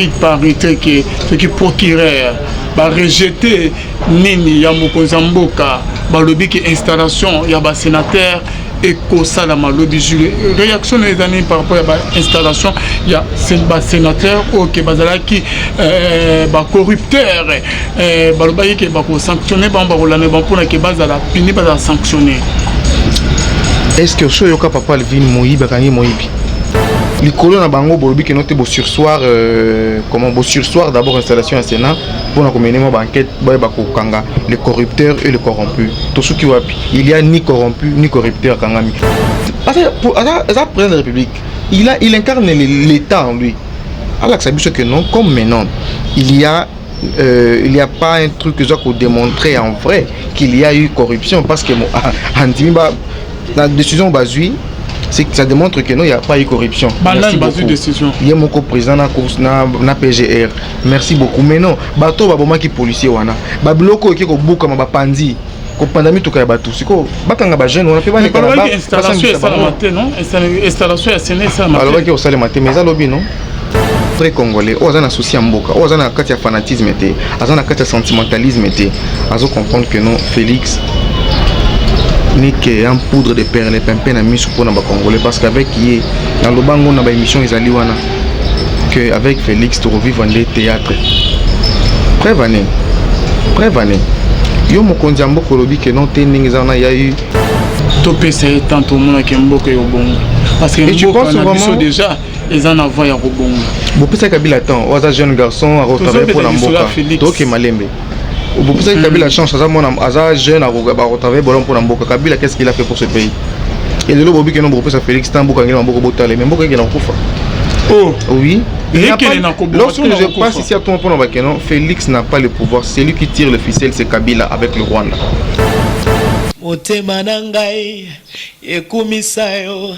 Il paraîtrait que soki procureur ba rejeter nini ya mokonzi ya mboka, balobi ke installation ya ba sénateur ekosalama lobi. Jules, réaction na eza nini par rapport ya bainstallation ya basénateur oyo ke bazalaki bacorrupteur? Balobaki ke bakosanctionne bango, bakolanda bango mpona ke bazala puni, bazala sanctionne. Est ce que oso oyoka, papa Alvin, moyibi akangi moyibi likolo na bango? Bolobi keno te, bosurseoir comment, bosurseoir d'abord installation ya Sénat mpona komene mwa baenquête, bayeba kokanga les corrupteurs et les corrompus. Tosuki wapi? Il y a ni corrompu ni corrupteur akangami. Aza président de la République, il incarne l'État en lui. Alakisa biso que non, comme maintenant il y a pas un truc que doit démontrer en vrai qu'il y a eu corruption, parce que andimi ba la décision bazwi, c'est que ça démontre que non, il n'y a pas eu corruption. Merci beaucoup. Décision. Il y a mon président na course na PGR. Merci beaucoup. Mais non, bato babomaki policier wana. Ba biloko eke kobukama, bapandi, kopanda mituka ya bato. Sikoyo bakanga bajeune wana mpe. Baleka installation esalama te, non? Installation ya Sénat esalama. Balobaki osalema te, mais eza lobi, non? Très congolais oyo aza na souci ya mboka, oyo aza na kati ya fanatisme te, aza na kati ya sentimentalisme te, azo comprendre que non, Félix n'est qu'un poudre de perlimpinpin na miso mpona bacongolais, parce qu'avec ye, naloba ngo na baémission ezali wana, que avec Félix tokovivre nde théâtre. Preuve ane, preuve ane, yo mokonzi ya mboka olobi ke non te, ndenge eza wana ya eu. Topesa ye tant, tomonaki mboka ekobonga, parce que mboka na biso déjà eza na voie ya kobonga. Bopesaki Kabila temps oyo aza jeune garçon, akotravaille mpo na mboka. Toke malembe. Bopesaki Kabila chance, aza mwana, aza jeune, akotravaille bolamu mpo na mboka. Kabila, qu'est ce qu'il a fait pour ce pays? Elelo bobi keno bokopesa Félix temps, mboka ngeli maboko, botala, mais mboka ekende kokufa. Oh. Oui. Lorsque je passe ici à ton point, Félix n'a pas le pouvoir. C'est lui qui tire le ficelle, c'est Kabila avec le Rwanda. Motema na ngai ekumisa yo,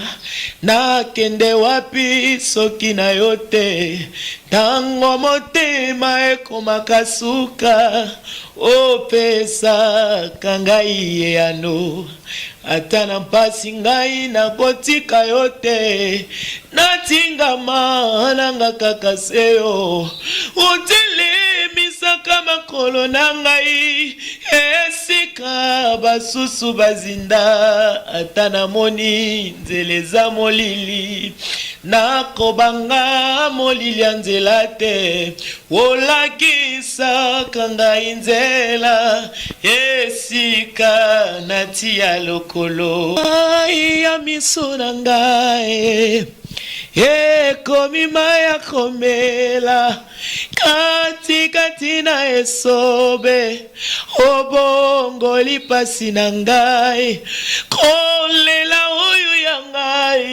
nakende wapi soki na yo te? Ntango motema ekomaka suka, opesaka ngai eyano. Ata na mpasi, ngai nakotika yo te. Natingama nanga kaka se yo, otelemisaka makolo na ngai esika basusu bazinda. Ata namoni nzela eza molili, nakobanga molili ya nzela te. Olakisaka ngai nzela esika natia lokolo. Mai ya miso na ngai ekomi mai ya komela katikati na esobe. Obongoli pasi na ngai kolela, oyo ya ngai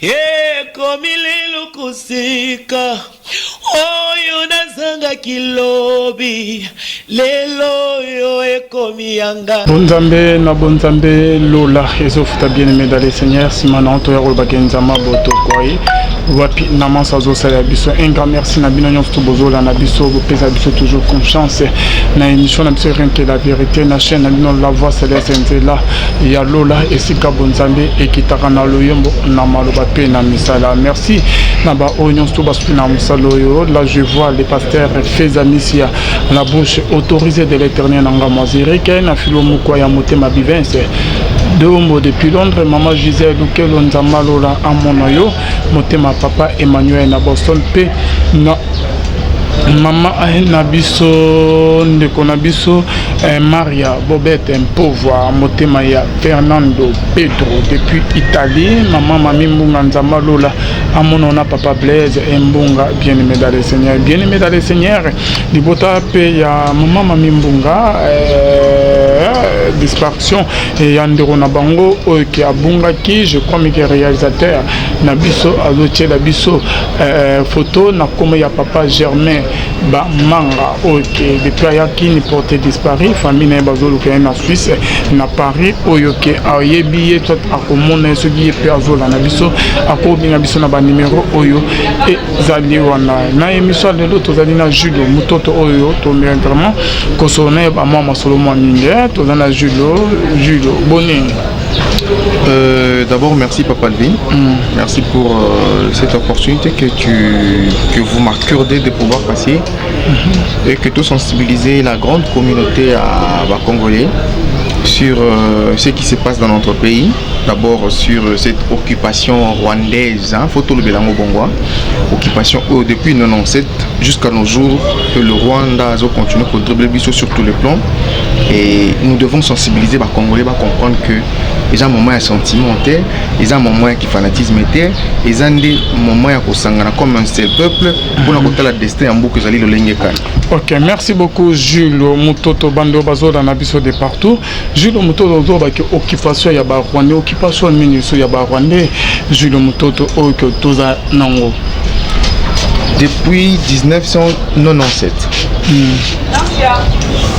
ekomi lelo kosika. Oyo nazangaki lobi, lelo oyo ekomi ya ngai. Bonzambe na bonzambe, lola ezofuta. Bien aimé dans le Seigneur, nsima na toya kolobaka Nzambe botokwa wapi na manso azosalela biso. Un grand merci na bino nyonso to bozolanda biso, bopesa biso toujours confiance na émission na biso Rien que la vérité, na chaîne na bino La Voix Céleste, nzela ya lola esika bonzambe ekitaka na loyembo, na maloba mpe na misala. Merci na baoyo nyonso to basuki na mosala oyo. Là, je vois le pasteur Fezamisia, la bouche autorisée de l'Éternel, na ngambo Zurich, na filo mokwa ya motema Bivince Dombo depuis Londres, mama Gisèle Lukelo, Nzamba lola amona yo. Motema papa Emmanuel na Boston, mpe na mama na biso, ndeko na biso Maria Bobete Mpovwa. Motema ya Fernando Pedro depuis Italie, mama Mami Mbunga, Nzamba lola amona na papa Blaise Embunga. Bien aimé dans le Seigneur, bien aimé dans le Seigneur, libota mpe ya mama Mami Mbunga, disparition ya ndeko na bango oyo ke abungaki. Je crois mike réalisateur na biso azotiela biso photo na nkombo ya papa Germain Bamanga, oyo ke depuis ayaki ni porté disparu. Famille na ye bazoluka ye na Suisse, na Paris. Oyo ke ayebi ye soit akomona ye, soki ye mpe azolanda biso, akobinga biso na banimero oyo ezali wana. Na émission ya lelo, tozali na Julo Mototo oyo tomeka vraiment kosolo na ye bamwa masolo mwa mingi. Toza na Julo. Julo, boni? D'abord, merci Papa Alvin. Merci pour cette opportunité que vous m'accordez de pouvoir passer et que tout sensibiliser la grande communauté à bah, Congolais sur ce qui se passe dans notre pays. D'abord sur cette occupation rwandaise, hein, faut le Belango Bongwa, occupation depuis 97 jusqu'à nos jours, que le Rwanda a continué à dribbler biso sur tous les plans. Et nous devons sensibiliser les Congolais à comprendre que eza moment ya sentiment te, eza moment ya kifanatisme te, eza nde moment ya kosangana comme un seul peuple mpona kotala destin ya mboka ezali lolenge kani. Ok, merci beaucoup Jules Mutoto. Bando bazolanda biso de partout, Jules Mutoto ozolobaki occupation ya Barwandais. Occupation nini so ya Barwandais, Jules Mutoto, oyo ke toza nango? Depuis 1997,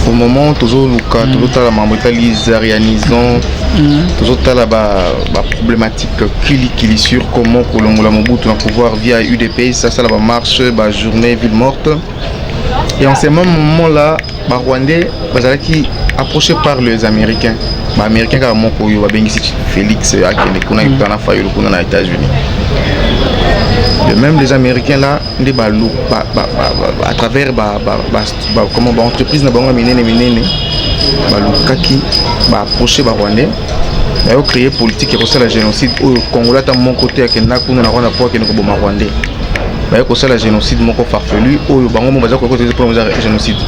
au moment tozoluka, tozotala makambo etali zaïrianisation, tozotala baproblématique kilikili sur comment kolongola Mobutu na pouvoir via UDPS, asala bamarche, bajournée ville morte. Et en ce même moment là, Barwandais bazalaki approché par les Américains. Baaméricain kaka moko oyo babengisi Félix akende kuna ekutana na Fayulu kuna na États-Unis. De même, les Américains là nde balu ba, à travers ba, comment, baentreprise na bango ya minene minene, balukaki baapproche Barwandais, bayo créer politique ya kosala génocide oyo Congolais ata moko te akenda kuna na Rwanda po akende koboma Rwandais. Baye kosala génocide moko farfelu oyo bango mo baza koyeba te mpona eza génocide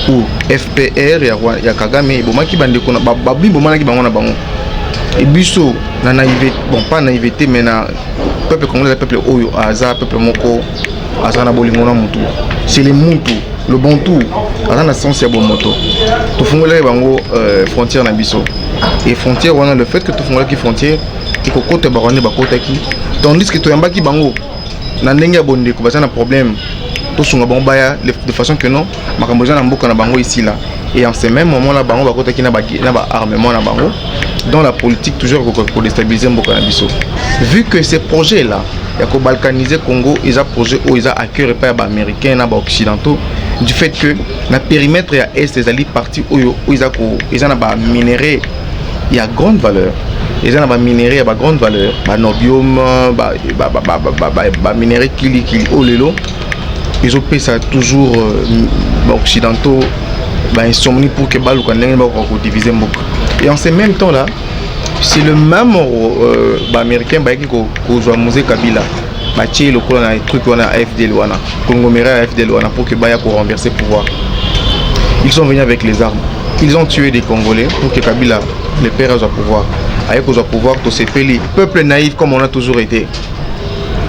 ou FPR ya Kagame ebomaki bandeko babibomanaki bango na bango. E biso na naïveté, bon, pas naïveté, mais na peuple congolais aza peuple oyo aza peuple moko aza na bolingo na mutu, c'est le mutu, le bantu, aza na sens ya bomoto. Tofungolaki bango frontière na biso et frontière wana, le fait que tofungolaki frontière, ekokota Barwandais bakotaki, tandis que toyambaki bango na ndenge ya bondeko, baza na problème, tosunga bango baya de façon que non, makambo eza na mboka na bango esila. Et en ce même moment là, bango bakotaki na baarmement na bango dans la politique toujours kodéstabiliser mboka na biso. Vu que ces projets là ya kobalkaniser Congo eza projet oyo eza à cœur epai ya Baaméricain na Baoccidentaux, du fait que na périmètre ya Est ezali partie oyo oyo eza na baminerai ya grande valeur, eza na baminerai ya bagrande valeur, baniobium, baminerai kilikili oyo lelo ezopesa toujours Baoccidentaux bainsomnie pour que baluka ndenge bakoka kodiviser mboka. Et en ce même temps là, c'est le même Baaméricain bayaki kozwa Mzee Kabila, batie lokola na truc wana AFDL wana, conglomérat ya AFDL wana, pour que baya korenverser pouvoir. Ils sont venus avec les armes, ils ont tué des Congolais pour que Kabila le père azwa pouvoir. Aye kozwa pouvoir, tosepeli, peuple naïf comme on a toujours été.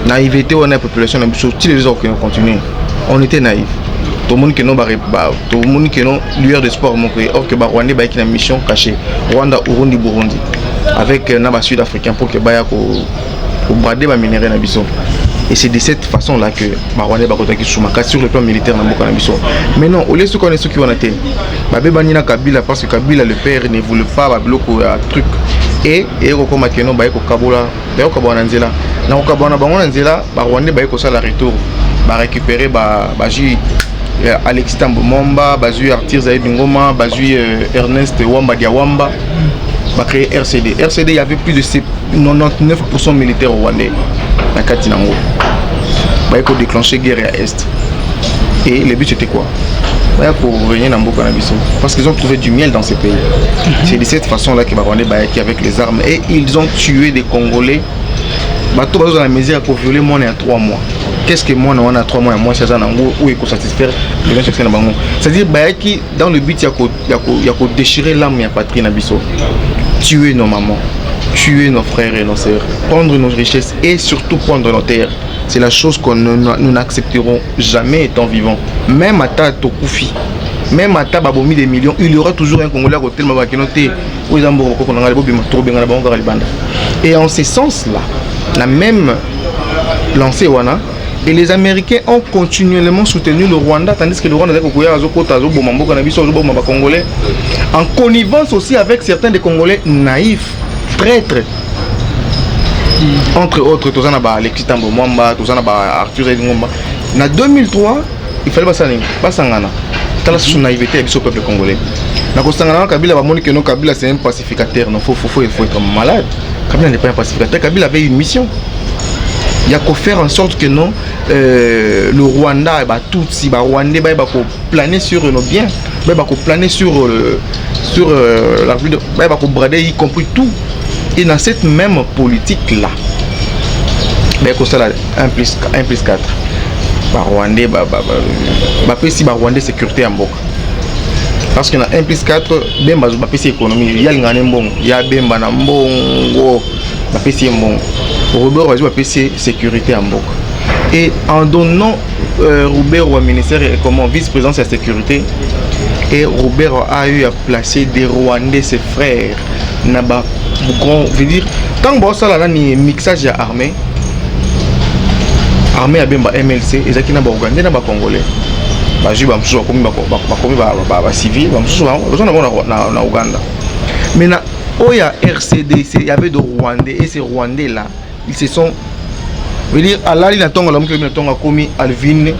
Naïveté wana ya population na biso ti lelo eza kokende continuer. On était naïf, tomoni ke non, tomoni ke non, lueur d'espoir moko ye, or que Barwandais bayaki na mission cachée, Rwanda, Urundi, Burundi, avec na Basud africain, pour que baya kobrader baminerai na biso. Et c'est de cette façon là que Barwandais bakotaki sumaka sur le plan militaire na mboka na biso. Mais non, olie soki wana, soki wana te, babebani na Kabila, parce que Kabila le père ne voulait pas babiloko ya truc. Et eye kokoma ke non, baye kokabola, baye kokabola na nzela, na kokabola na bango na nzela, Barwandais baye kosala retour, barécupérer, bazwi Alexis Tambo Mwamba, bazwi Arthur Zahidi Ngoma, bazwi Ernest Wamba dia Wamba, bacréé RCD. RCD, il y avait plus de 99% militaires rwandais na kati nango. Baye kodéclencher guerre ya Est. Et le but, c'était quoi? Baya kovenir na mboka na biso, parce qu'ils ont trouvé du miel dans ces pays. C'est de cette façon là que Barwandais bayaki avec les armes et ils ont tué des Congolais. Bato bazozala mesure ya kovioler mwana ya 3 mois. Qu'est-ce que mwana wana ya 3 mois ya mwasi aza nango oyo ekosatisfaire besoin sexuel na bango? C'est-à-dire bayaki dans le but ya kodéchirer l'âme ya patrie na biso, tuer nos mamans, tuer nos frères et nos sœurs, prendre nos richesses et surtout prendre nos terres. C'est la chose qu'on nous n'accepterons jamais étant vivant. Même ata tokufi, même ata babomi des millions, il y aura toujours un Congolais akotelema bakeno te, oyo eza mboka bakoko na ngai, bobima, tokobengana bango kaka libanda. Et en ce sens là, la même lancée wana, et les Américains ont continuellement soutenu le Rwanda, tandis que le Rwanda azali kokoya, azokota, azoboma mboka na biso, azoboma Bacongolais, en connivence aussi avec certains des Congolais naïfs, traîtres, entre autres toza na ba Alexis Tambo Mwamba, toza na ba Arthur Zahidi Ngomba. Na 2003, il fallait basala nini? Basangana. Tala susu naïveté ya biso peuple congolais. Nakosangana na Kabila, bamoni que non, Kabila, c'est un pacificateur. Non, faut être malade. Kabila n'est pas un pacificateur. Kabila avait une mission ya faire en sorte que non, le Rwanda, batutsi, barwandais bayeba koplaner sur nos biens, bayeba koplaner sur la République, bayeba kobrader, y compris tout. Et dans cette même politique là, bayekosala 1 plus 1 plus 4, barwandais bapesi barwandais sécurité ya mboka, parce que na 1 plus 4, Bemba bapesi économie, ya alingaka ne mbongo ya Bemba na mbongo, bapesi ye mbongo. Robert bazwi, bapesi ye sécurité ya mboka. Et en donnant Robert au ministère et comment vice-présidence ya sécurité, et Robert a eu à placer des Rwandais, ses frères, na ba grand, veut dire ntango baosala nani, mixage ya armée, armée ya Bemba, MLC, ezalaki na baougandais na bacongolais. Bazwi bamosusu, bakomi bacivil, bamosusu baza na bango na Uganda. Mais na oyo ya RCD, il y avait de Rwandais, et ces Rwandais là, ils se sont, veut dire alali na ntongo, alamuki na ntongo, akomi Alvin,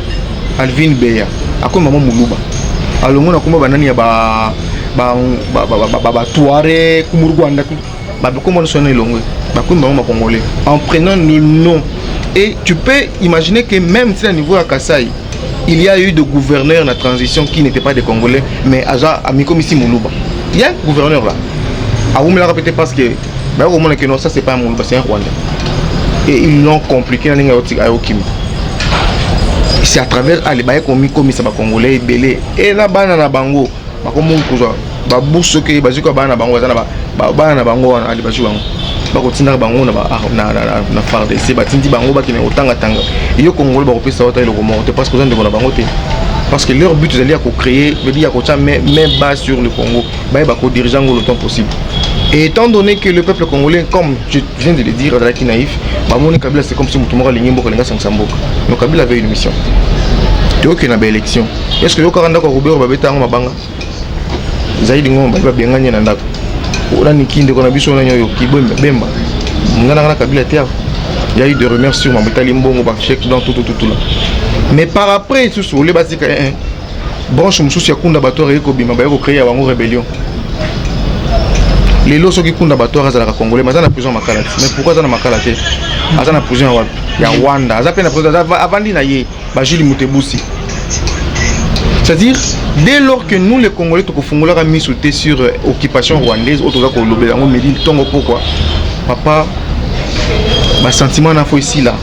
Alvin Beya, akomi mama Moluba, alongo na komba banani ya batouareg mu Rwanda, bakombo nyonso wana elongwe, bakomi bango bacongolais en prenant le nom. Et tu peux imaginer que même si à niveau ya Kasai, il y a eu de gouverneurs na transition qui n'étaient pas des Congolais, mais aza amikomisi Moluba. Il y a un gouverneur là awumelaka peut-être parce que bayokomona que non, ça, c'est pas un Moluba, c'est un Rwandais, et ils l'ont compliqué na ndenge ayokima. C'est à travers ale baye komikomisa bacongolais ebele e na bana na bango bakomi kozwa babourse. Soki bazwi kwa bana na bango, baza na bana na bango wana, ale bazwi bango, bakotindaka bango na FARDC, batindi bango bakende kotangatanga. Yo Congolais, bakopesa wata eloko moko te, parce que oza ndeko na bango te, parce que leur but ezali ya kocréer, veut dire ya kotia main basse sur le Congo, bayeba kodiriger yango le temps possible. Et étant donné que le peuple congolais, comme je viens de le dire, azalaki naïf, bamoni Kabila, c'est comme si moto moko alingi mboka, alingi asangisa mboka. Donc Kabila avait une mission. Toyoke na baélection. Est ce que yokaka ndako ya Ruberwa babeta yango mabanga? Zaidi ngo bali babengani ye na ndako nani, ndeko na biso nani oyo, Kibemba Bemba nga nanga na Kabila te. Awa il y a eu des rumeurs sur mambo etali mbongo, bachèque dans tout, tout, tout, tout là. Mais par après susu ole batika branche mosusu ya Kunda bato aye kobima, baye kocréer ya bango rébellion. Lelo soki Kunda bato azalaka congolais, aza na prison ya Makala te. Mais pourquoi aza na Makala te? Aza na prison ya wapi? Ya Rwanda. Aza mpe na prison, avandi na ye bajuli Mutebusi. C'est-à-dire, dès lors que nous les Congolais tokofungolaka miso te sur occupation rwandaise oyo toza kolobela yango midi, ntongo, pokwa, papa, basentiment na fo esila.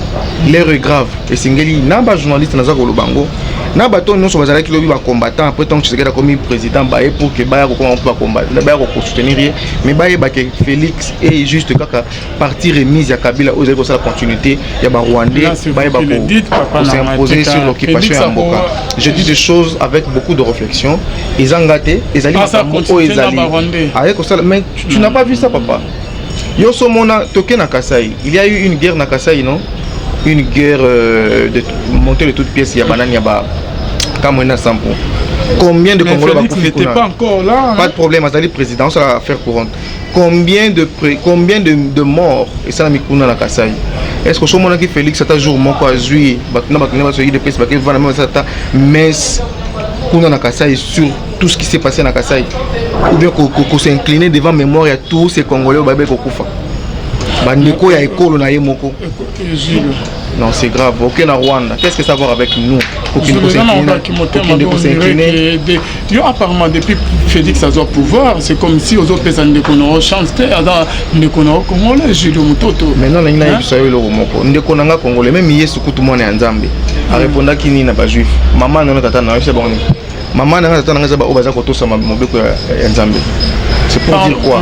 L'heure est grave. Esengeli na bajournaliste, naza koloba yango na bato nyonso bazalaki lobi bacombattant. Après, ntango Tshisekedi akomi président, baye pour que baya kokoma mpo bacombattant, baya kosoutenir ye, mais bayeba ke Félix est juste kaka partie remise ya Kabila oyo ezali kosala continuité ya barwandais, bayeba kos'imposer sur l'occupation ya mboka. Je dis des choses avec beaucoup de réflexion. Ezanga te, ezali makambo oyo ezali aye kosala. Mais tu n'as pas vu ça, papa. Yo somona toke na Kasai, il y a eu une guerre na Kasai, non, une guerre de montée de toutes pièces ya banani, ya ba Kamwena Nsapu. Combien de Mais Congolais Félix bakufi n'était kuna? Pas encore là, hein. Pas de problème, azali président, ça affaire courante. Combien de morts esalami kuna na Kasai? Est ce que osomonaki Félix ata jour moko azwi bato na bato nde baso UDPS bakevanda meme ata messe kuna na Kasai sur tout ce qui s'est passé na Kasai, ou bien kos'incliner devant mémoire ya tous ces Congolais oyo bayebi kokufa, bandeko ya ekolo na ye moko? Jules. Non, c'est grave. Ok, na Rwanda, qu'est ce que ça a à voir avec nous? Kokende kos'incliner. Yo, apparemment, depuis Félix azwa pouvoir, c'est comme si ozopesa ndeko na yo chance te. Aza ndeko na yo congolais, Jules Mototo. Maintenant nalingi nayebisa yo eloko moko. Ndeko na nga congolais, même Yesu kutu, mwana ya Nzambe, arépondaki nini na bajuif? Mama na yo, tata na yo, yebisa bango nini? Mama na nga, tata na nga eza baoyo baza kotosa mobeko ya Nzambe. C'est pour dire quoi?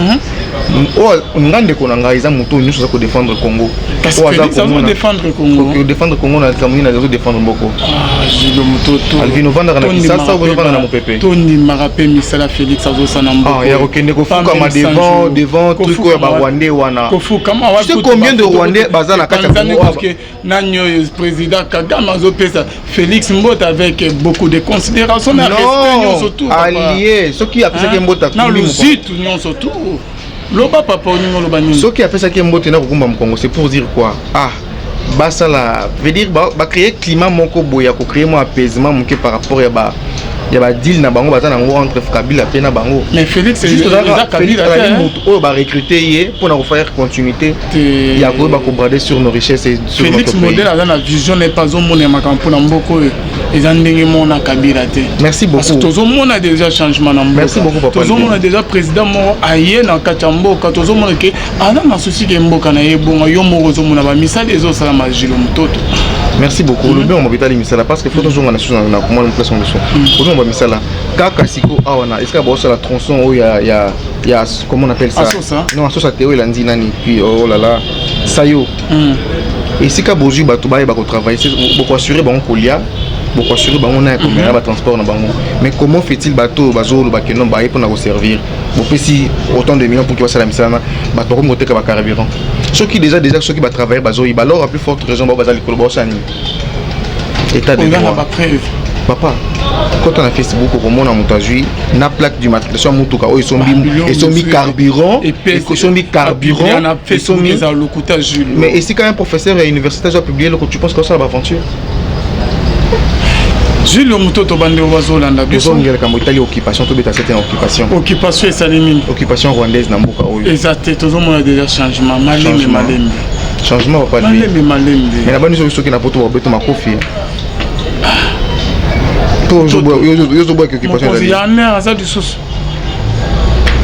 Oyo nga ndeko na ngai eza moto oyo nyonso aza kodéfendre Congo. Kasi Félix azodéfendre Congo. Kodéfendre Congo na likambo nini? Azodéfendre mboko. Jules Mototo. Alvin, ovandaka na Kisasa, ovandaka na mopepe. Tondimaka mpe misala Félix azosala. Mboka ya kokende kofukama devant truc oyo ya barwandais wana. Kofukama. Tu sais combien de Rwandais baza na kati ya Congo? Nani oyo, président Kagame azopesa Félix mbote avec beaucoup de considération na respect nyonso tout. Allié, soki apesaki mbote. Na luzitu nyonso tout. Loba, papa, oningi oloba nini? Soki apesaki mbote na kokumba mokongo, c'est pour dire quoi? Ah, basala, veut dire bacréer climat moko boye ya kocréer mwa apaisement moke par rapport ya ba Ya badeal na bango, baza nango entre Kabila mpe na bango. Mais Félix, eza Kabila. Azali motu oyo barecrute ye mpona kofaire continuité ya koyeba kobrader sur nos richesses et sur Félix notre pays. Modèle aza na vision na ye mpe azomona makambo mpona mboka oyo, eza ndenge mona Kabila te. Merci Parce que beaucoup. tozomona déjà changement na mboka. Merci beaucoup, papa. Tozomona déjà président moko aye na kati ya mboka, tozomona ke aza na souci ke mboka na ye ebonga. Yo moko ozomona bamisala ezosalama, Jilo Mototo. Merci beaucoup. Olobi yango etali misala, parce que faut tozonga na susu na komona place mosusu. Ozonga bamisala kaka siko awa na esika baosala tronçon oyo ya, comment on appelle ça? Asosa. Non, Asosa te, oyo elandi nani, puis oh là là, Sayo. Esika bozwi bato bayeba kotravaille, bokoassure bango kolia, bokoassure bango na ya komela, batransport na bango. Mais comment fait-il bato oyo bazoloba ke non, baye mpona koservir, bopesi autant de millions pour ke basala misala na bato, bakomi koteka bacarburant? Soki déjà soki batravailleur bazoyiba, alors à plus forte raison bao baza likolo baosala nini? État de Oza na droit. bapreuve? Papa, kota na Facebook, okomona moto azwi na plaque d'immatriculation ya motuka oyo esombi Ba esombi carburant, esombi carburant. Na Facebook. Esombi. Eza lokuta, Jules. Mais esika un professeur ya université azwa publier eloko, tu penses kosala baaventure? Jules Mototo, bandeko bazolanda biso. Tozongela likambo etali occupation, tobeta sete na occupation. Occupation esali nini? Occupation rwandaise na mboka oyo. Eza te, tozomona déjà changement malembe. Changement. Malembe. Changement, papa lui. Malembe, malembe. Mais na bani, soki na poto babeto makofi to yo ozobwaki occupation. Mokonzi Ezali ya ANR aza lisusu.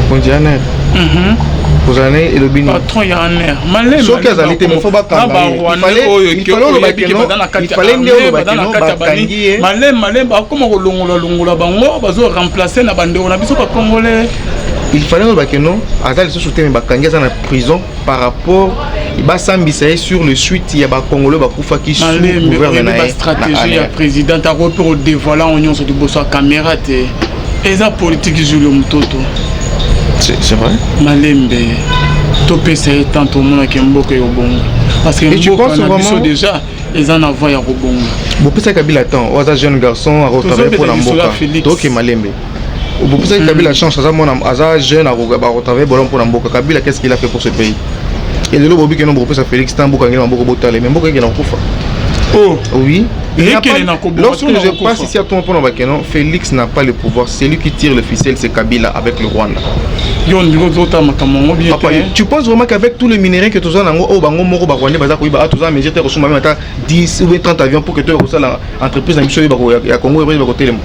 Mokonzi ya ANR kozala na ye elobi nini? Patron ya ANR, malembe. Soki azali te, mais faut bakanga ye. Il fallait oloba ke non, il fallait nde oloba ke non, bakangi ye. Malembe, malembe, akoma kolongola longola bango, bazo remplace na bandeko na biso bacongolais. Il fallait oloba ke non, aza lisusu te, mais bakangi, aza na prison par rapport basambisa ye sur le suite ya bacongolais bakufaki sous Malembe. gouverne Oyebi na ye na bastratégie ya ANR. Président akoki mpe kodévoile yango nyonso liboso ya caméra te, eza politique, Jules Mototo. C'est vrai. Malembe, topesa ye temps, tomonaki mboka ekobonga, parce que Et tu mboka penses na biso vraiment- déjà eza na voie ya kobonga. Bopesaki Kabila temps, oyo aza jeune garçon, akotravaille mpo na Tozobeta lisolo ya mboka. Félix. Toke malembe. Bopesaki Kabila chance, aza mwana, aza jeune, bakotravaille bolon mpo na mboka. Kabila, qu'est ce qu'il a fait pour ce pays? Elelo bobi keno bokopesa Félix temps, mboka ngeli maboko, botala, mais mboka ekende kokufa. Oh. Oui. Il n'a Ekele pas- na kobonga, Lorsque to na je kokufa. passe ici à ton point, non, Félix n'a pas le pouvoir. C'est lui qui tire le ficelle, c'est Kabila avec le Rwanda. Yo ndiko ozotala makambo yango bien. Papa, te. tu penses vraiment qu'avec tous les minéraux que tous en oh bango moko ba Rwanda baza koyiba, tous en mesure te kosomba même ata 10 ou bien 30 avions pour que to kosala entreprise na biso ya Congo oyo bako telema.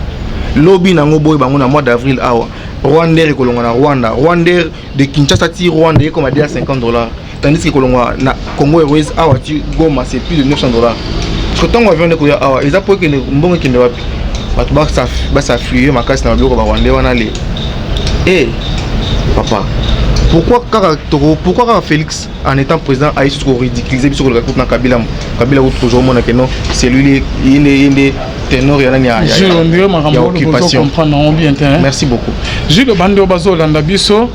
Lobi nango boy bango na mois d'avril awa. Rwandair ekolongwa na Rwanda. Rwandair de Kinshasa ti Rwanda ekoma déjà 50 dollars. Tandis que kolongwa na Congo Airways awa ti Goma, c'est plus de 900 dollars. Parce que ntango avion nde koya awa, eza po ekende, mbongo ekende wapi? Bato basafie makasi na babiloko barwandais wana le. Eh papa, pourquoi kaka toko, pourquoi kaka Félix en étant président ayi susu koridiculiser biso koleka kutu na Kabila? Kabila kutu tozomona ke non, c'est lui, ye nde ténor ya nani Jules, on dirait ya makambo oyo occupation. Comprendre yango bien te, hein? Merci beaucoup. Jules, bande oyo bazolanda biso,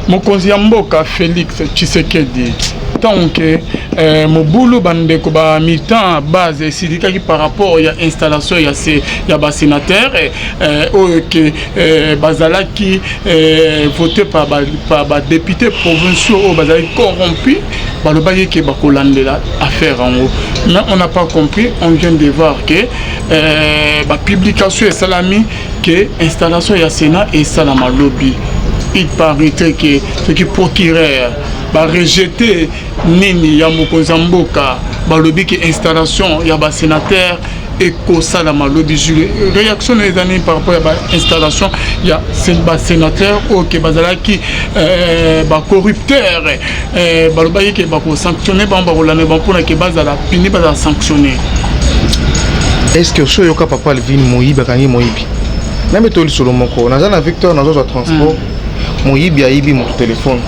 mokonzi ya mboka Félix Tshisekedi, ntango ke mobulu, bandeko bamilitant base esilikaki par rapport ya installation ya basénateur oyo ke bazalaki voté par badéputé provinciaux oyo bazalaki corrompu, balobaki ke bakolandela affaire yango, mais on n'a pas compris. On vient de voir ke bapublication esalami ke installation ya Sénat esalama lobi. Il paraîtrait ke soki procureur barejeté nini ya mokonzi ya mboka, balobi ke installation ya basénateur ekosalama lobi. Jules, réaction na eza nini par rapport ya bainstallation ya basénateur oyo ke bazalaki bacorrupteur? Balobaki ke bakosanctionne bango, bakolanda bango mpona ke bazala puni, bazala sanctionne. Est ce que osi oyoka, papa Alvin, moyibi akangi moyibi? Nambe to lisolo moko, naza na Victor, nazozwa transport, moyibi ayibi moto telefone.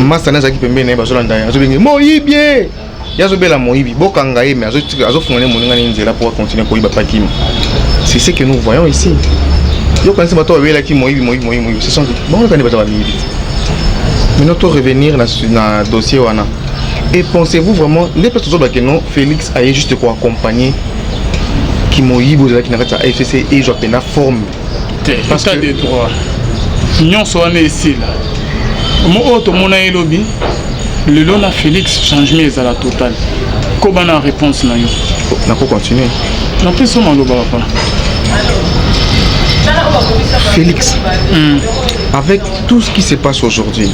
Masana azalaki pembeni na ye, bazolanda ye, azobenge moyibi ye, ye azobela moyibi, bokanga ye, mais azofunga ne moninga ne nzela po acontinue koyiba pakima. C'est ce que nous voyons ici. Yokanisi bato babelaki moyibi, moyibi, moyibi, moyibi, ce sont bango kani baza bamiyibi te. Maintenant, to revenir na dossier wana. Et pensez-vous vraiment nde place tozoloba ke non, Félix aye juste koaccompagner kimoyibi ozalaki na kati ya AFCC ezwa mpenza forme? Te. Parce État de droit nyonso wana esila. Mo oyo tomona ye lobi, lelo na Félix, changement ezala total. Koba na réponse na yo. Nako continue. Napesi yo maloba, papa. Félix, avec tout ce qui se passe aujourd'hui,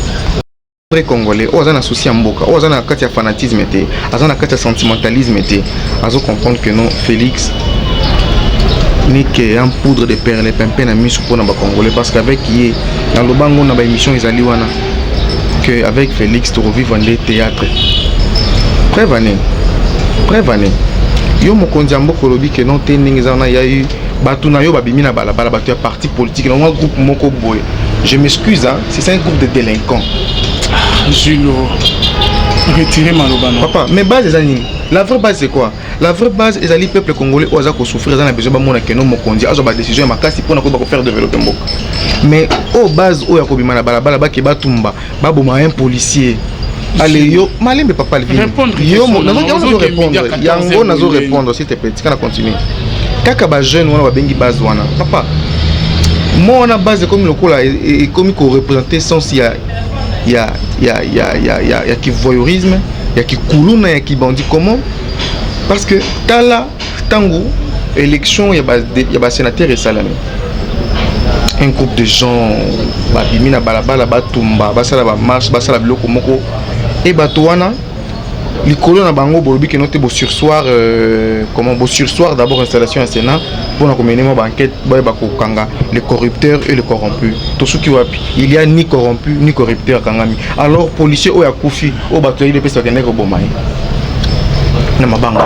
vrai Congolais oyo aza na souci ya mboka, oyo aza na kati ya fanatisme te, aza na kati ya sentimentalisme te, azo comprendre que non, Félix n'est qu'un poudre de perlimpinpin na miso mpona Bacongolais, parce qu'avec ye, naloba ngo na baémission ezali wana que avec Félix tokovivre nde théâtre. Preuve ane, preuve ane, yo mokonzi ya mboka olobi ke non te, ndenge eza wana, ya eu bato na yo babimi na balabala, bato ya parti politique na mwa groupe moko boye. Je m'excuse, hein, c'est un groupe de délinquants. Julo, retire maloba na. Papa, mais base eza nini? La vraie base, c'est quoi? La vraie base ezali peuple congolais oyo aza kosouffrir, aza na besoin bamona keno mokonzi azwa badécision ya makasi mpona koyeba kofaire développer mboka. Mais oyo base oyo ya kobima na balabala, bake batumba, baboma un policier, ale yo malembe, papa Alvin. Répondre yo question, yango nazo ozokende répondre midi à 14 yango nazo heures. Répondre, s'il te plaît, tika na continue kaka. Bajeune wana babengi base wana, papa, mo wana base ekomi lokola ekomi koreprésenter sens ya kivoyeurisme, ya kikuluna, ya kibandi. Comment? Parce que tala, ntango élection ya basénateur esalami, un groupe de gens babimi na balabala, batumba, basala bamarche, basala biloko moko e bato wana likolo na bango bolobi keno te, bosurseoir comment, bosurseoir d'abord installation ya Sénat mpona komene mwa baenquête, bayeba kokanga les corrupteurs et les corrompus. Tosuki wapi? Il y a ni corrompu ni corrupteur akangami. Alors policier oyo akufi, oyo bato ya UDPS bakendaki koboma ye na mabanga,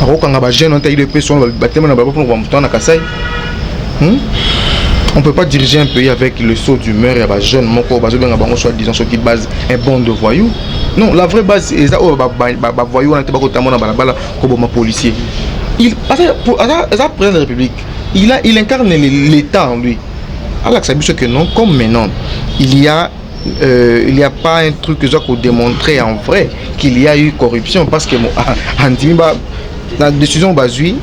bakokanga bajeune wana ta UDPS wana batema na balabala mpona koboma moto wana na Kasai, On peut pas diriger un pays avec le saut d'humeur ya bajeune moko bazobenga bango soit disant soki base, un bande de voyous. Non, la vraie base eza oyo bavoyou wana te, bakotambola na balabala koboma policier. Il aza président de la République, il incarne l'État en lui. Alakisa biso que non, comme maintenant il y a pas un truc eza kodémontrer en vrai qu'il y a eu corruption, parce que andimi ba la décision bazwi,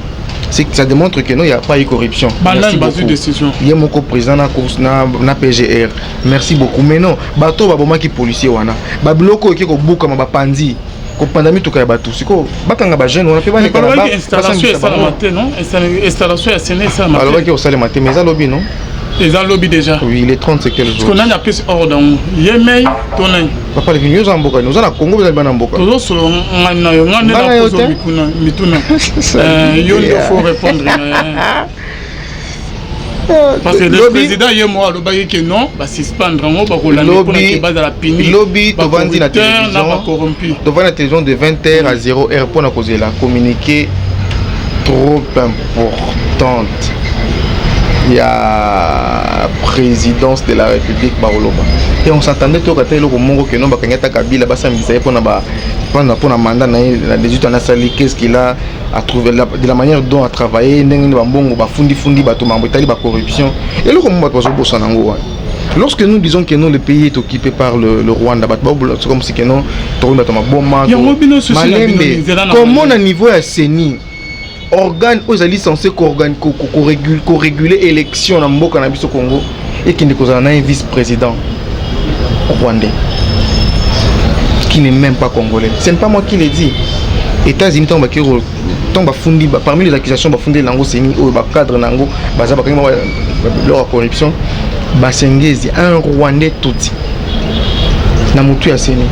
c'est que ça démontre que non, il n'y a pas eu corruption. Merci beaucoup. Décision. Il y a mon président na course na PGR. Merci beaucoup. Mais non, bato babomaki policier wana. Ba biloko ki ko buka ma bapandi. Kopanda mituka ya bato, sikoyo bakanga bajeune wana mpe. Baleka installation esalama te, non? Installation ya Sénat esalama. Alobaki osalema te, mais eza lobi, non? Eza lobi déjà. Oui, il est 30, c'est quel jour? Nani apesi ordre yango? Ye mei to nani? Papa Levin, yo oza mboka nini? Oza na Congo, ozali bana mboka. Tozosolo ngai na yo, ngai nde napozo mituna, yo nde faut répondre, parce que le président ye moko alobaki ke non, basuspendre yango, bakolanda mpona ke bazala puni. Lobi tovandi na télévision, tovandi na télévision de 20 h à 0 heure mpona kozela communiqué trop importante ya présidence de la République. Bakoloba et on s'attendait toyoka te eloko moko ke non, bakangi ata Kabila, basambisa ye mpona mandat na ye na 18 ans asali. Qu'est-ce qu'il a à trouver de la manière dont a travaillé, ndenge nini bambongo bafundifundi bato, mambo etali bacorruption, eloko moko bato bazobosana yango wana. Lorsque nous disons que non, le pays est occupé par le Rwanda, c'est comme si que non, bato maboma malembe. Comment na niveau ya CENI, organe oyo ezali censé koréguler élection na mboka na biso Congo, ekende kozala na un vice-président rwandais qui n'est même pas congolais? Ce n'est pas moi qui l'ai dit. États-Unis, ntango bakei, ntango bafundi, parmi les accusations bafundi nango CENI, oyo bacadre nango baza bakangi biloko ya corruption, Basengezi, un Rwandais tutsi na motu ya CENI.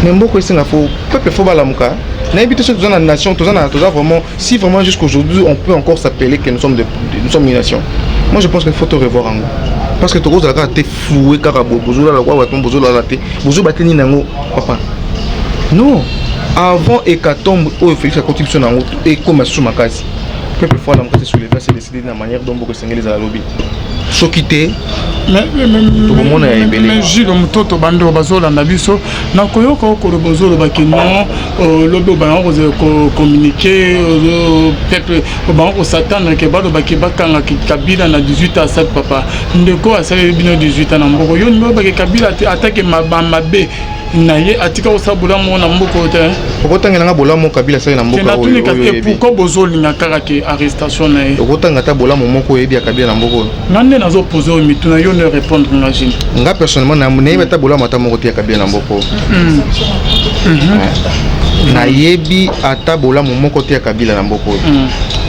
Mais mboka esenga faut peuple faut balamuka. Nayebi te soki toza na nation, toza na toza vraiment, si vraiment jusqu'aujourd'hui on peut encore s'appeler que nous sommes une nation. Moi, je pense qu'il faut te revoir yango, parce que tokozala kaka te floué kaka boye, bozolala kwa bato, bozolala te, bozoba te nini yango, papa. Non, avant hécatombe oyo Félix akoti biso na yango ekóma susu makasi, peuple faut alamuka, se soulever, se décider na manière dont mboka esengeli ezala lobi. Soki te, tokomona ya ebele. Mais Jules Mototo, bandeko bazolanda biso, nakoyoka okoloba, ozolobaki non, lobi obanga kocommuniquer, peuple obanga kos'attendre ke balobaki bakangaki Kabila na 18 ans asali. Papa, ndeko asaleli bino 18 ans na mboka, yo ndenge olobaki Kabila atake mabe na ye, atika kosala bolamu na mboka oyo te. Okotangelanga bolamu Kabila asali na mboka? Natuni kasi, pourquoi bozolinga kaka ke arrestation na ye? Okotanga ata bolamu moko oyebi ya Kabila na mboka oyo? Nga nde nazopose oyo mituna, yo nde répondre nga, Gine. Nga personnellement, nayebi ata bolamu ata moko te ya Kabila na mboka oyo. Nayebi ata bolamu moko te ya Kabila na mboka oyo.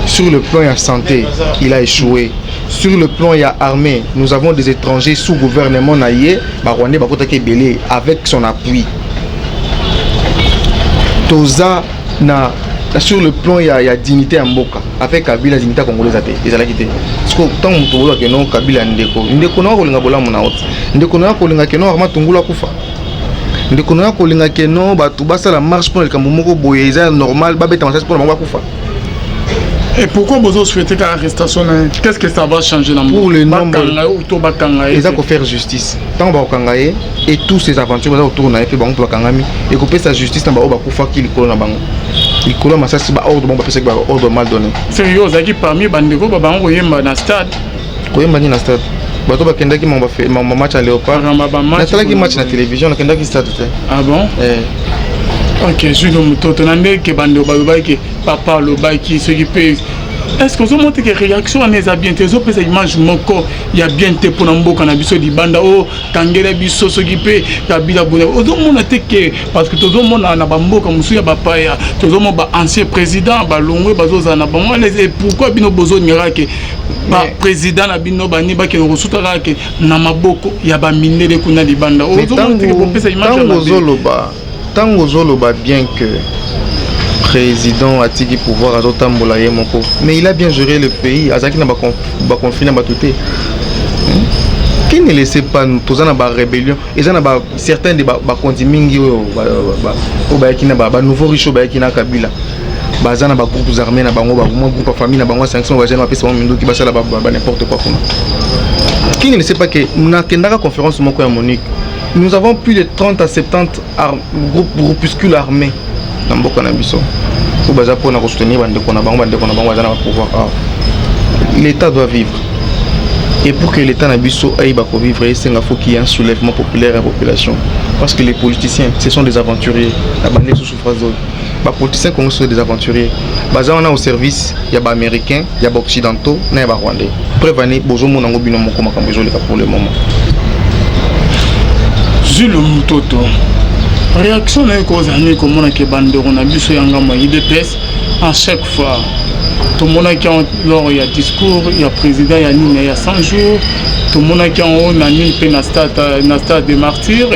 Sur le plan ya santé, il a échoué. Sur le plan ya armée, nous avons des étrangers sous gouvernement na ye, Barwandais bakotaki ebele avec son appui. Toza na sur le plan ya dignité ya mboka, avec Kabila, dignité ya congolais eza te, ezalaki te. Parce que ntango moto bolobaka no Kabila ndeko, ndeko na kolinga bolamu na oti, ndeko na kolinga ke no Armand Tungulu akufa, ndeko na kolinga ke no bato basala marche mpona likambo moko boye eza normal, babeta masasi mpona bango bakufa. Et pourquoi vous souhaitez l'arrestation? Qu'est-ce que ça va changer dans Pour le nombre- Bakanga ou to bakanga ye? Eza kofaire justice. Ntango bakokanga ye et tous ces aventures baza autour na ye mpe bango mpe bakangami, ekopesa justice na baoyo bakufaki likolo na bango, likolo ya masasi, baordre bango bapesaki, baordre mal donné. Sérieux, ozalaki parmi bandeko ba bango koyemba na stade? Koyemba nini na stade? Bato bakendaki mambo match ya Léopard. Makambo ba match. Natalaki match na télévision, nakendaki stade te. Ah bon? Eh. Ok, Jules Mototo, na ndenge bandeko balobaki, papa alobaki soki mpe, est ce que ozomona te ke réaction wana eza bien te? Ezopesa image moko ya bien te mpona mboka na biso libanda. Oyo kangela biso soki mpe Kabila boye, ozomona te ke parce que tozomona na bamboka mosusu ya bapaya, tozomona baancien président balongwe, bazozala na bango à l'aise. Et pourquoi bino bozolingaka ke baprésident na bino bani bakende kosuta kaka ke na maboko ya bamindele kuna libanda? Mais Ozomona te ke bopesa image ya ntango mabe? ozoloba bien que président atiki pouvoir, azotambola ye moko, mais il a bien géré le pays. Azalaki na baconflit na bato te. Qui ne laissait pas nous? Toza na barébellion, eza na ba certains de bakonzi mingi oyo bayaki na banouveau riche, oyo bayaki na Kabila, baza na bagroupes armés na bango, mwa groupe ya famille na bango ya 500 bajeunes, bapesa bango minduki, basala ba n'importe quoi kuna. Qui ne sait pas que nakendaka conférence moko ya Monique, nous avons plus de 30 à 70 groupes, groupuscules armés na mboka na biso, oyo baza mpona kosoutenir bandeko na bango, bandeko na bango baza na bapouvoir awa. L'État doit vivre, et pour que l'État na biso ayeba kovivre, esenga faut qu'il y ait un soulèvement populaire ya population, parce que les politiciens, ce sont des aventuriers. Na bande lisusu phrase oyo: bapoliticien congo sont des aventuriers, baza wana au service ya baaméricain, ya baoccidentaux na ya barwandais. Preuve ane, bozomona yango bino moko, makambo ezoleka pour le moment. Jules Mutoto, réaction na ye kozala nini komona ke bandeko na biso ya ngambo ya UDPS, à chaque fois tomonaki yango lors ya discours ya président ya nini ya 100 jours, tomonaki yango na nini mpe na stade de Martyr,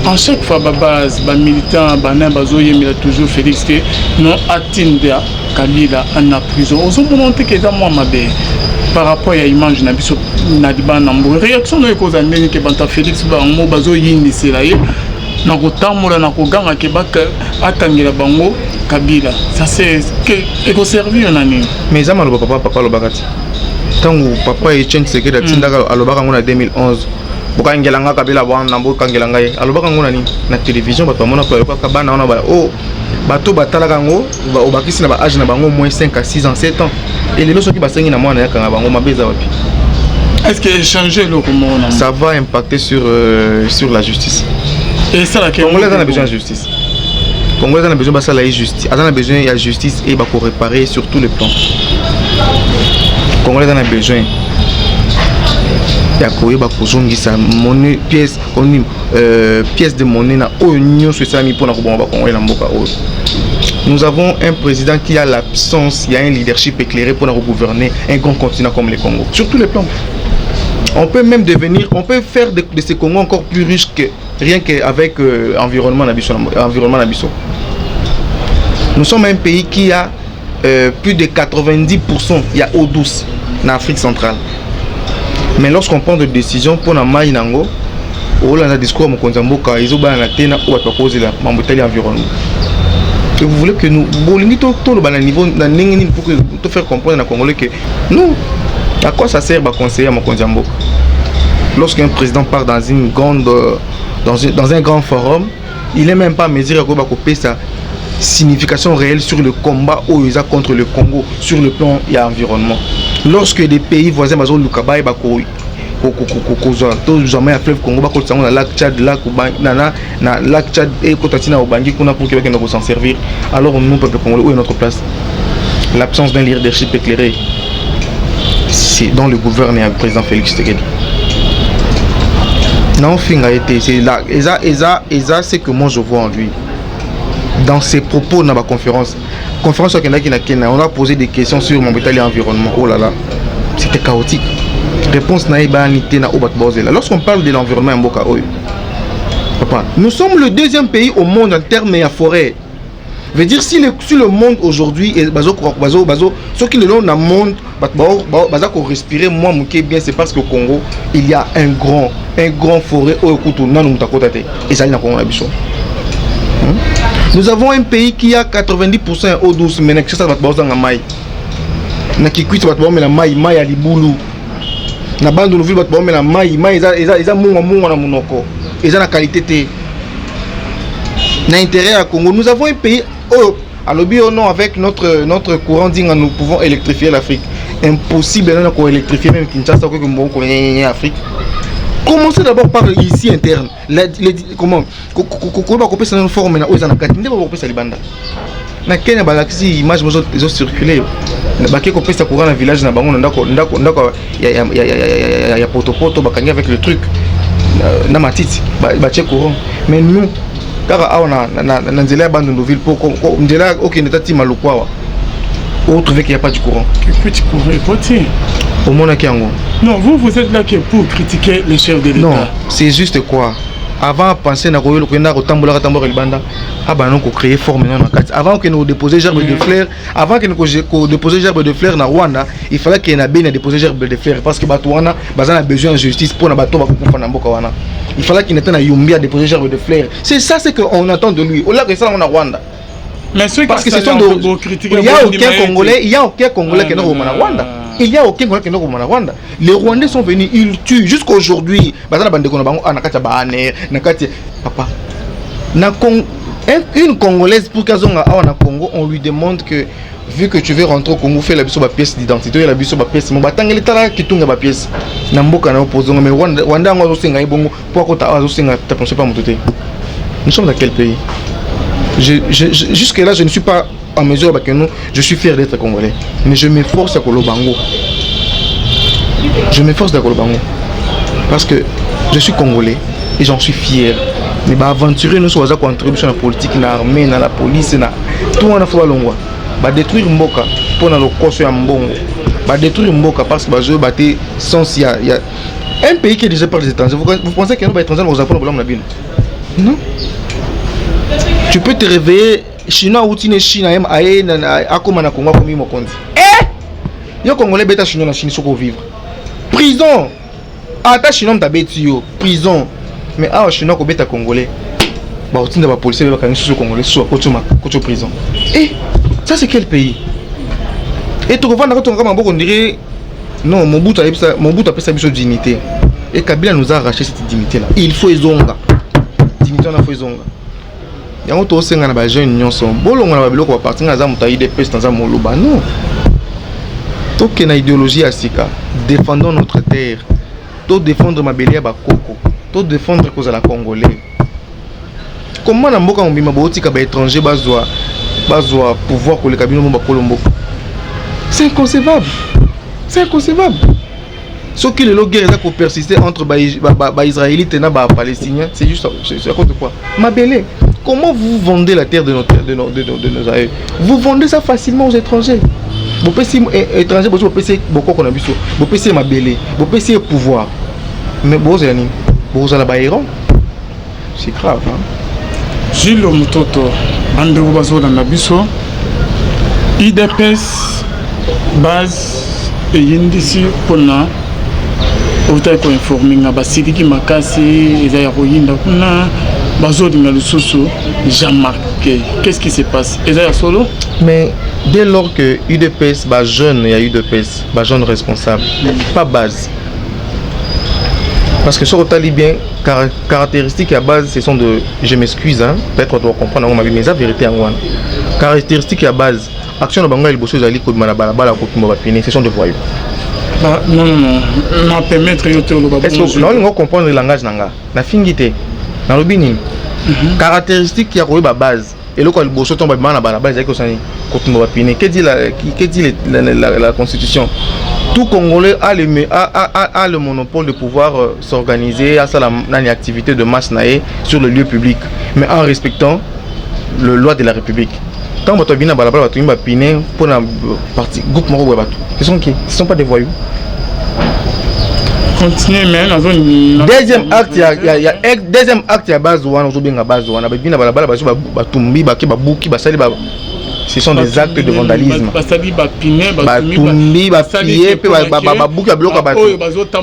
en chaque fois babase, bamilitant bana bazoyembela toujours Félix te non, atinda Kabila na prison. Ozomona te ke eza mwa mabe par rapport ya image na biso na libanda na mboka? Réaction na yo ekozala ndenge ke bato ya Félix bango bazoyindisela ye na kotambola na koganga ke akangela bango Kabila, ça c'est ekoservir na nini? Mais eza maloba papa alobaka ti ntango papa Etienne Tshisekedi atindaka, alobaka yango na 2011: "Bokangela nga Kabila bwana, bokangela ngai." Alobaka yango na nini? Na télévision. Bato bamona, bayokaka, bana wana o bato batalaka yango, obakisi na baage na bango moins 5 à 6 ans, 7 ans. Elelo soki basengi na mwana yakanga bango, mabe eza wapi? Est ce que échanger eloko moko na Ça va impacter sur la justice. Esalaka Congolais aza na besoin ya justice. Congolais aza na besoin basala ye justice, aza na besoin ya justice e bakoréparer sur tout le plan. Congolais aza na besoin ya koyeba kozongisa monnaie, pièce oni, pièce de monnaie na oyo nyonso esalami mpona kobonga bakongolais na mboka oyo. Nous avons un président qui a l'absence, il y a un leadership éclairé pour gouverner un grand continent comme le Congo. Sur tous les plans, on peut même devenir, on peut faire de ce Congo encore plus riche que rien qu'avec environnement na biso, environnement na biso. Nous sommes un pays qui a plus de 90%, il y a eau douce en Afrique centrale. Mais lorsqu'on prend des décisions pour la mai nango, olanda discours ya mokonzi ya mboka ezobana te na oyo bato bakozela mambo etali environnement. Et vous voulez que nous bolingi toloba na niveau na ndenge nini pour que to faire comprendre na Congolais que nous, à quoi ça sert baconseiller ya mokonzi ya mboka lorsqu'un président part dans une grande dans, une, dans un grand forum, il est même pas à mesure ya koyeba kopesa signification réelle sur le combat oyo eza contre le Congo sur le plan ya environnement, lorsque des pays voisins bazoluka bayeba kozwa tozwa mai ya fleuve Congo, bakotisa yango na lac Tchad, lac na lac Tchad, ekota ntina Obangi kuna pour ke bakenda s'en servir? Alors nous, peuple congolais, où est notre place? L'absence d'un leadership éclairé, c'est dans le gouvernement président Félix Tshisekedi. Naofinga ye te, c'est là eza ce que moi je vois en lui, dans ses propos na baconférence. Conférence akendaki na Kenya, on a posé des questions sur mambo etali environnement. Oh là là, c'était chaotique. Réponse na ye ebani te na oyo bato baozela. Lorsqu'on parle de l'environnement ya mboka oyo, papa, nous sommes le deuxième pays au monde en termes ya forêt. Veut dire si le monde aujourd'hui bazo bazo bazo, soki lelo na monde bato baza korespirer mwa moke bien, c'est parce que au Congo il y a un grand forêt oyo kutu nanu moto akota te, ezali na Congo na biso. Nous avons un pays qui a 90% ya eau douce, mais na Kinshasa bato bazozanga mai. Na Kikwit bato baomela mai, mai ya libulu. Na Bandundu-ville bato baomela mai, mai eza mungwa mungwa na monoko, eza na qualité te. Na intérêt ya Congo, nous avons un pays oyo alobi oh non, avec notre courant dinga, nous pouvons électrifier l'Afrique. Impossible nana koélectrifier même Kinshasa, koki mbongo Afrique. Commencez d'abord par ici interne. Comment koyeba kopesa nano forme na oyo eza na kati nde bakopesa libanda. Na Kenya balakisi image mozo ezocircule, bake kopesa courant na village na bango, na ndako ya potopoto, bakangi avec le truc na matiti, batie courant. Mais nous, kaka awa na nzela ya Bandunduville, po nzela okende ta ntima Lukwa awa, otrouve qu'il y a pas du courant. Petit courant ekoti. Omonaki yango? Non, vous, vous êtes là que pour critiquer le chef de l'État. Non, c'est juste quoi, avant penser na koyolo koyenda kotambolaka tambolaka libanda, abana kocréer forme nano na kati avant okende kodéposer gerbe de fleur. Avant okende kodéposer gerbe de fleur na Rwanda, il fallait kende na Beni déposer gerbe de fleur, parce que bato wana baza na besoin ya justice mpona bato bakokufa na mboka wana. Il fallait kende te na Yumbi à déposer gerbe de fleur. C'est ça, c'est que on attend de lui olaka esalango na Rwanda. Mais ceux parce que ce sont de il y a aucun Congolais, il y a aucun Congolais qui est na Rwanda. Il y a aucun Congolais qui est na Rwanda. Les Rwandais sont venus, ils tuent jusqu'à aujourd'hui. Baza na bandeko na bango na kati ya baANR, na kati, papa. Na Con une Congolaise, pour qu'azonga awa na Congo, on lui demande que vu que tu veux rentrer au Congo, fais la biso ba pièce d'identité, la biso ba pièce mo batangeli, tala kitunga ba pièce na mboka na opozonga. Mais Rwanda, Rwanda yango azosenga ye bongo po akota awa, azosenga ta pensé pas moto te. Nous sommes dans quel pays? Jusque là, je ne suis pas en mesure que nous, je suis fier d'être Congolais, mais je m'efforce à koloba yango. Je m'efforce de koloba yango parce que je suis Congolais et j'en suis fier. Mais baaventurier nyonso baza contribution na politique, na armée, na la police, na tout wana, fo balongwa. Badétruire mboka mpona lokoso ya mbongo, badétruire mboka parce que bazoyeba te sens ya un pays qui est dirigé par les étrangers. Vous pensez que no baétranger bakozala mpona bolamu na bino? Non. Tu peux te réveiller, Chinois awuti ne Chine, aye akóma na Congo, akomi mokonzi. Eh, yo Congolais, beta Chinois na Chine, soki ovivre, prison. Ata Chinois moto abeti yo, prison. Mais awa Chinois kobeta Congolais, bakotinda bapolicier, bakangi susu Congolais, susu akoti prison. Eh, ça c'est quel pays? E tokovanda kotongaka maboko ndire? Non, Mobutu ayebisa, Mobutu apesa biso dignité et Kabila nous a arraché cette dignité là. Il faut ezonga, dignité wana faut ezonga. Yango tosenga na bajeune nyonso, bolongo na babiloko baparti. Nga naza moto ya UDPS, naza moloba non, tokende na idéologie ya sika. Défendons notre terre, todéfendre mabele ya bakoko, todéfendre kozala Congolais. Comment na mboka mobima bootika baétranger bazwa pouvoir koleka bino mo bakolo mboka? C'est inconcevable, c'est inconcevable. Soki lelo guerre eza kopersister entre baisraélite na bapalestinien, c'est juste, c'est à cause de quoi? Mabele. Comment vous vendez la terre de nos aïeux? Vous vendez ça facilement aux étrangers. Bopesi étranger, bosi bopesi bokoko na biso, bopesi ye mabele, bopesi ye pouvoir, mais bozela nini? Bozala bahéros? C'est grave, hein? Gilles Mototo, bandeko bazolanda biso, UDPS base eyindisi mpona outaki koinforme nga, basiliki makasi, eza ya koyinda kuna, bazolinga lisusu Jean-Marc. Qu'est-ce qui se passe? Eza ya solo? Mais dès lors que UDPS, bajeune ya UDPS, bajeune responsable, pas base, parce que soki otali bien caractéristique ya base, ce sont de, je m'excuse, hein, peut-être doit comprendre yango mabe, mais eza vérité yango wana. Caractéristique ya base, action na bango ya liboso ezali kobima na balabala, kotumba bapine. Ce sont des voyous. Bah, non, non, non, na permettre yo te oloba. Est ce que naolinga comprendre langage na nga? Nafingi te, nalobi nini? Caractéristique ya koyeba base, eloko ya liboso ntango babima na balabala ezalaki kosala nini? Kotumba bapine. Que dit la constitution? Tout Congolais a le monopole de pouvoir s'organiser, asala nani, activité de masse na ye sur le lieu public, mais en respectant le loi de la République. Ntango bato babimi na balabala, batongi bapine mpona parti, groupe moko boye, bato, ce sont qui? Ce sont pas des voyous? Continue, mais nazo Deuxième acte ya deuxième acte ya base wana, ozobenga base wana, babimi na balabala, bazwi, batumbi, bake, babuki, basali ba, ce sont des actes de vandalisme. Basali bapine. Batumbi, bapie mpe babuki ya biloko ya bato.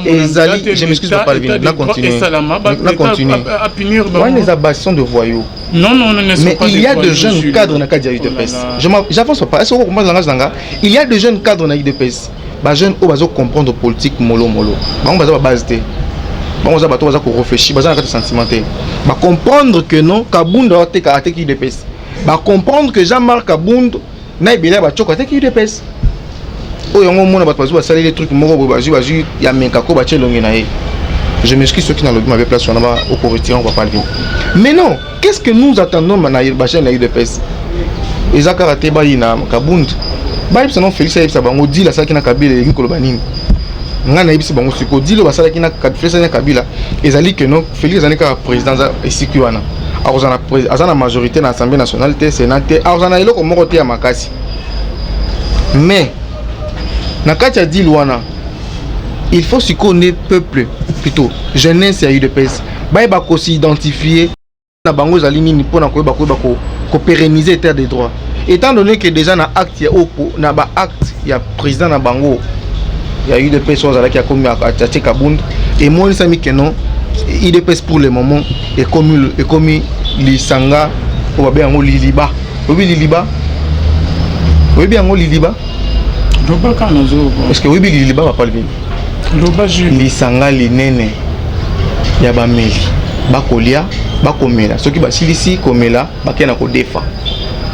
Ezali, je m'excuse, papa Alvin, na continue, na continue. Wana eza base, sont de voyous. Non, non, non. Mais il y a de jeunes cadres na kati ya UDPS. J'avance pas. Est-ce que vous comprenez langage nanga? Il y a de jeunes cadres na UDPS, bajeune oyo bazo comprendre politique molo molo. Bango baza babase te, bango baza bato baza koréfléchir, baza na kati ya sentiment te. Bacomprendre que non, Kabund ateka, ateki UDPS. Bacomprendre que Jean-Marc Kabund na ebele ya batioko ateki UDPS. Oyo yango omona bato bazwi, basaleli truc moko boye, bazwi ya mekako, batie elongi na ye. Je m'excuse soki nalobi mabe place wana, ba okoretire papa Alvin. Mais non, qu'est-ce que nous attendons na bachaîne ya UDPS? Eza kaka te bayina Kabund, bayebisa non, Félix ayebisa bango deal asalaki na Kabila elingi koloba nini. Ngai nayebisi bango sikoyo, deal oyo basalaki na Félix na Kabila ezali ke non, Félix azali kaka président, aza esiki wana, akozala aza na majorité na Assemblée nationale te, Sénat te, akozala na eloko moko te ya makasi. Mais na kati ya deal wana, il faut sikoyo nde peuple, plutôt jeunesse ya UDPS, bayeba kosidentifie na bango ezali nini mpona koyeba kopérenniser état de droit, étant donné que déjà na acte ya opo, na baacte ya président na bango ya UDPS oyo azalaki, akomi atie Kabund, emonisami ke non, UDPS pour le moment ekomi lisanga oyo babenga yango liliba. Oyebi liliba? Oyebi yango, liliba? Lobaka, nazo Est ce que oyebi liliba, papa Alvin? Loba, Jules. Lisanga linene ya bameli, bakolia, bakomela, soki basilisi komela, bakei na kodefa.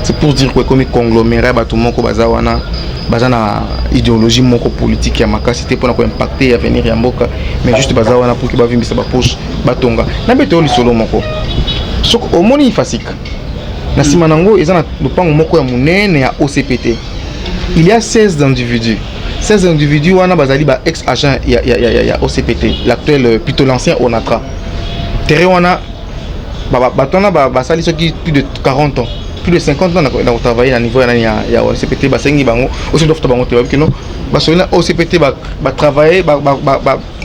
C'est pour dire ko ekomi conglomérat ya bato moko baza wana, baza na idéologie moko politique ya makasi te mpona koimpacte avenir ya mboka, mais juste baza wana pour ke bavimbisa bapoche, batonga. Nabeta yo lisolo moko. Soki omoni Ifasika, na nsima nango eza na lopango moko ya monene ya OCPT. Il y a 16 individus. 16 individus wana bazali ba ex agent ya OCPT, l'actuel, plutôt l'ancien ONATRA. Terrain wana, bato wana basali soki plus de 40 ans, plus de 50 ans na kotravailler na niveau ya nani, ya OCPT. Basengi bango, OCPT bafuta bango te. Babi keno basoli na OCPT, batravaille,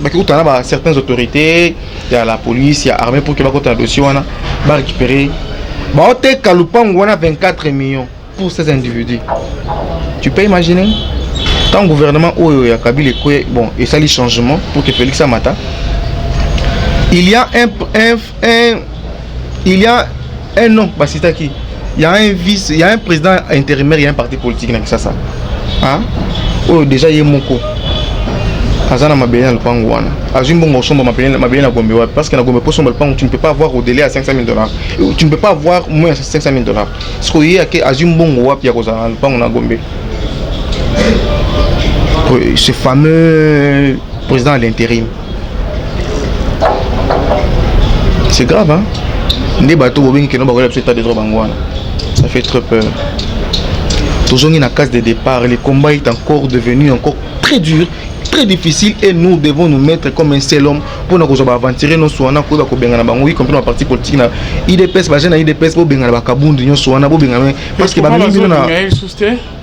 bakekutana na ba certaines autorités ya la police, ya armée, pour ke bakota na dossier wana, barécupérer. Baoteka lupango wana 24 millions pour ces individus. Tu peux imaginer? Tant gouvernement oyo ya Kabila ekoye, bon, esali changement pour que Félix amata, il y a un il y a un nom basitaki, il y a un vice, il y a un président intérimaire, il y a un parti politique na Kinshasa, hein, oyo déjà ye moko aza na mabele na lopango wana. Azwi mbongo osomba mabele na Gombe wapi? Parce que na Gombe, po osomba lopango, tu ne peux pas avoir au-delà à 500 000 $, tu ne peux pas avoir moins de 500 000 $. Parce que ye ake azwi mbongo wapi ya kozala na lopango na Gombe, ce fameux président à l'intérim? C'est grave, hein? Nde bato bobengi keno bakoyela biso état de droit, bango wana. Ça fait très peur. Tozongi na case de départ. Le combat est encore devenu encore très dur, très difficile, et nous devons nous mettre comme un seul homme mpona kozwa baaventure nyonso wana, koyeba kobengana bango, y compris na baparti politique na UDPS, bajeune na UDPS. Bobengana bakabundu nyonso wana, bobengana, parce que bamemi bino na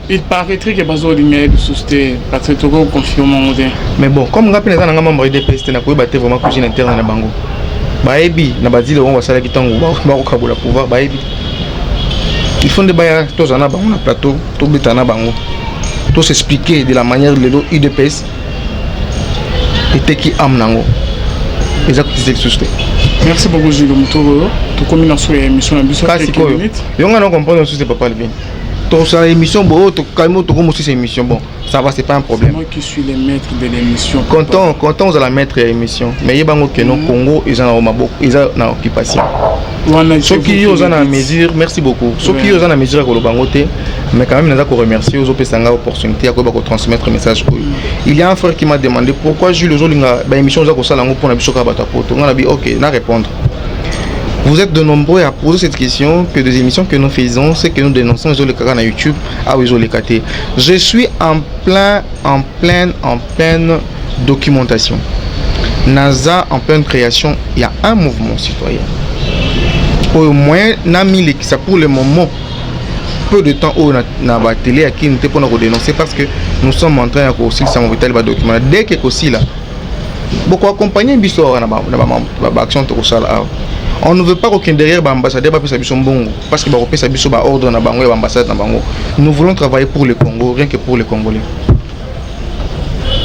Il paraîtrait que bazolinga ye lisusu te, parce que tokoconfirme yango te. Mais bon, comme nga mpe naza nanga membre UDPS te, nakoyeba te vraiment cuisine interne na bango. Bayebi na badeal bango basalaki ntango bakokabola pouvoir. Bayebi, il faut nde baya, tozala na bango na plateau, tobeta na bango, tosexpliquer de la manière lelo UDPS eteki ame nango, eza kotisa lisusu te. Merci beaucoup, Jules Mutoro. Tokomi na so ya émission na biso. Kasi sikoyo yo nga na comprendre lisusu te, papa Alvin. Tosala émission boyo, tokalmi, tokomosisa émission. Bon, ça va, c'est pas un problème. Moi qui suis le maître de l'émission. Content, content ozala maître ya émission, mais yebango keno Congo eza na maboko, eza na occupation. Soki yo oza na mesure, merci beaucoup, soki yo oza na mesure ya koloba yango te, mais quand même naza koremercier, ozopesa nga opportunité ya koyeba kotransmettre message oyo. Il y a un frère qui m'a demandé pourquoi Jules ozolinga baémission oza kosala yango mpona biso kaka bato ya poto. Nga na bi ok, na répondre. Vous êtes de nombreux à poser cette question, que des émissions que nous faisons, ce que nous dénonçons, ils ont le caca na YouTube, ah oui, ils ont le KT. Je suis en pleine documentation. Naza en pleine création, il y a un mouvement citoyen. Au moins, Nami ça pour le moment. peu de temps oyo na batélé ya Kini te mpona kodénoncer, parce que nous sommes en train ya kosilisa mobitali badocument. Dès que kosila, bokoaccompagne biso awa na baaction tokosala awa. On ne veut pas kokende derrière baambassadeur bapesa biso mbongo, parce que bakopesa biso baordre na bango ya baambassade na bango. Nous voulons travailler pour le Congo, rien que pour les Congolais.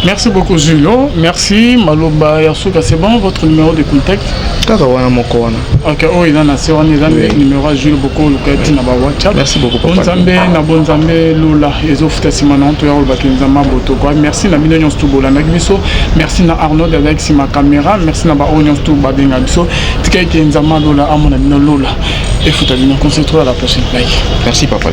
Merci beaucoup, Julio. Merci. Maloba ya suka, c'est bon, votre numéro de contact? Kaka wana moko wana. Ok, oyo eza na se wana, eza numéro ya Jules Boko, oluka ntina ba WhatsApp. Merci beaucoup, papa. Bonzambe na bonzambe lola ezofuta nsima na toya kolobaki Nzambe abotoko. Merci na bino nyonso tu bolandaki biso. Merci na Arnaud azalaki nsima caméra. Merci na baoyo nyonso tu babenga biso. Tika ete Nzambe alola amona bino, lola efuta bino. Qu'on se retrouve à la prochaine. Bye. Merci, papa.